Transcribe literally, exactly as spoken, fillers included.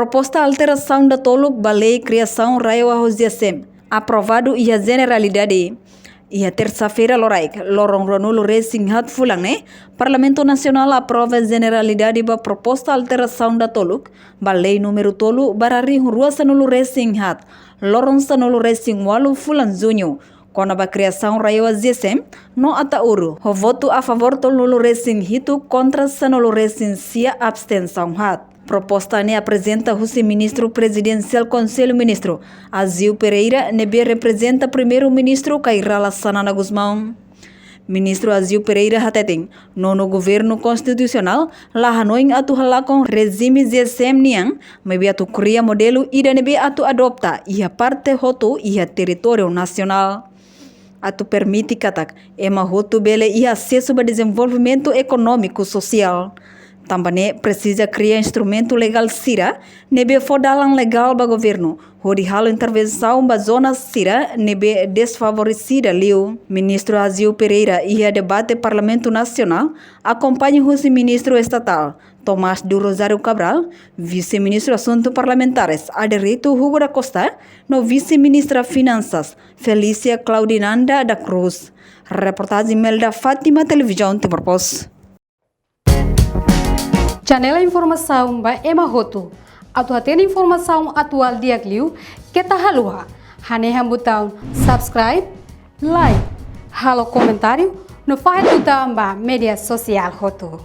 Proposta alterasaun datoluk ba lei kriasaun RAEOA ho GSM aprovadu iha jeneralidade. Iha tersa-feira loraik, loron ruanulu resin haat fulan ne'e, Parlamentu Nasionál aprova jeneralidade ba proposta alterasaun datoluk ba lei númeru tolu barra rihun rua sanulu resin haat, loron sanulu resin ualu fulan Juñu, kona-ba kriasaun RAEOA GSM no Ataúru, ho votu a favór tolunulu resin hitu, kontra sanulu resin sia, abstensaun haat. Proposta ne'e aprezenta husi Ministru Prezidensiál Konsellu Ministru, Azeu Pereira, ne'ebé reprezenta Primeiru-Ministru Kay Rala Xanana Gusmão. Ministru Azeu Pereira hateten, nonu governu konstitusionál la hanoin atu halakon rejime GSM nian, maibé atu kria modelu ida ne'ebé atu adota iha parte hotu iha territóriu nasionál, atu permite katak ema hotu bele iha asesu ba dezenvolvimentu ekonómiku sosiál. Tanba ne'e presiza kria instrumentu legál sira ne'ebé fó dalan legál ba governu hodi halo intervensaun ba zona sira ne'ebé desfavoresida liu. Ministru Azeu Pereira iha debate Parlamentu Nasionál akompaña husi Ministru Estatál Tomás do Rosário Cabral, Vise-Ministru Asuntu Parlamentares Adérito Hugo da Costa, no Vise-Ministra Finansas Felícia Claudinanda da Cruz. Reportajen Melda Fátima, Televizaun Timor Post. Janela informasaun ba ema hotu. Atu hatene informasaun atuál di'ak liu, keta haluha hanehan butaun subscribe, like, halo komentáriu, no fahe tutan ba média sosiál hotu.